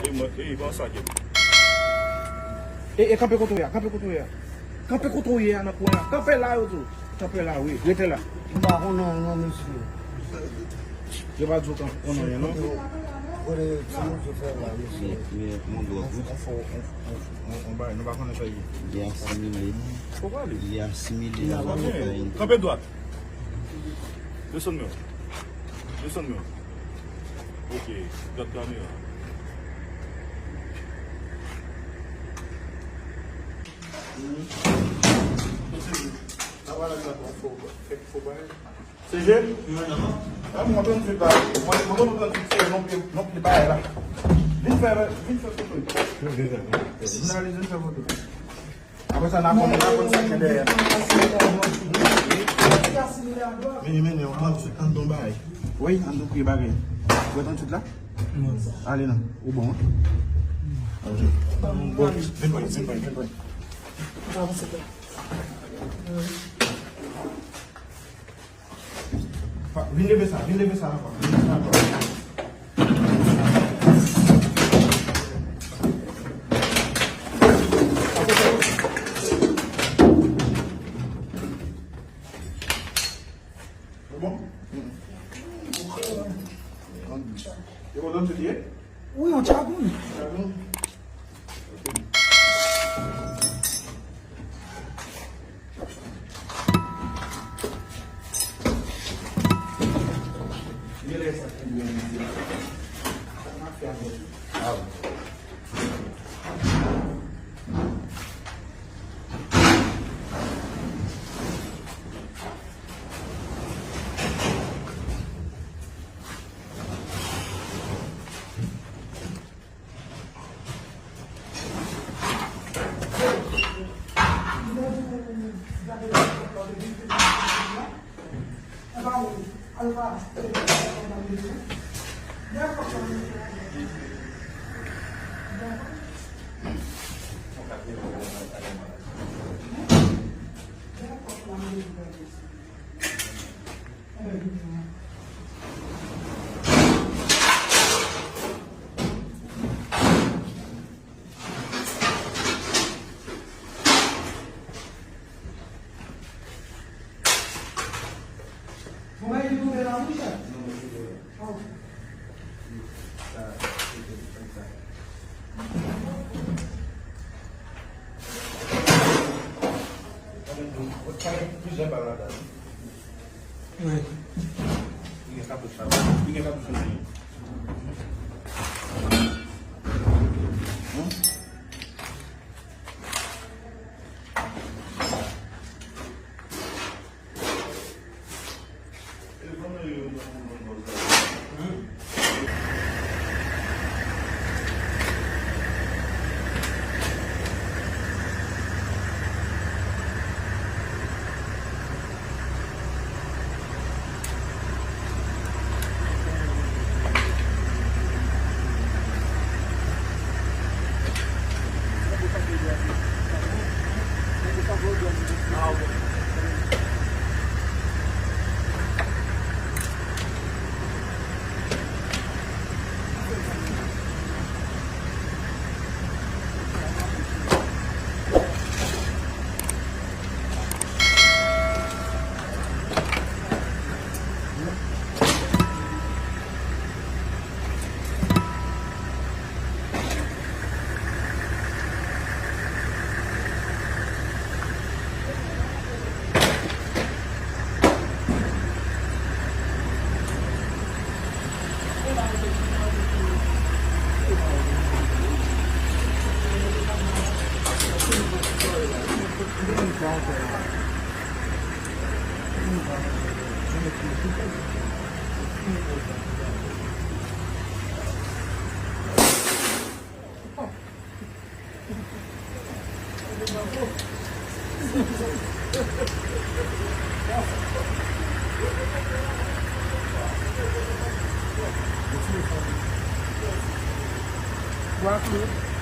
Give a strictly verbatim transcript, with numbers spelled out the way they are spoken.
E mwen, e pa sa ke. E, e, kanpe kote w ye a, kanpe kote w ye a. Kanpe kote w ye a nan kwen an. Kanpe la, yo di w. Kanpe la, wi. Rete la. M pa konnen non, mesye. Yo pa di w kanpe, konnen anyen, non? Kote, kote, se moun ki fè la, mesye. Men, men, moun dwòg, wi. On, on, on, on, on, on bagay, nou pa konnen sa ye. Li asimile. Ou pale? Li asimile. Kanpe dwat. Desann men w. Desann men w. Ok, gad kamera. Se je? Mwen, mwen konn tout bagay. Mwen, mwen konn tout se non pye, non pye bagay la. Vin fè, vin fè foto. Jounalist, vin fè foto. Apre sa, n a konn, n a konn sa k gen dèyè. Vini, vini, ou tranntuit anndan w bagay. Wi, anndan w bagay. Ou wè tranntuit la? Ale non, ou bon, wi. Ok. Bon, vin pran, vin pran, vin pran. Pa, vin leve sa, vin leve sa la, pa. Vin leve sa la, pa. Se bon? Se bon, donk, se ye? Wi, yon tchagoun. Tchagoun. Wi. Li gen katouch la. Li gen katouch nan men. Bwa klou.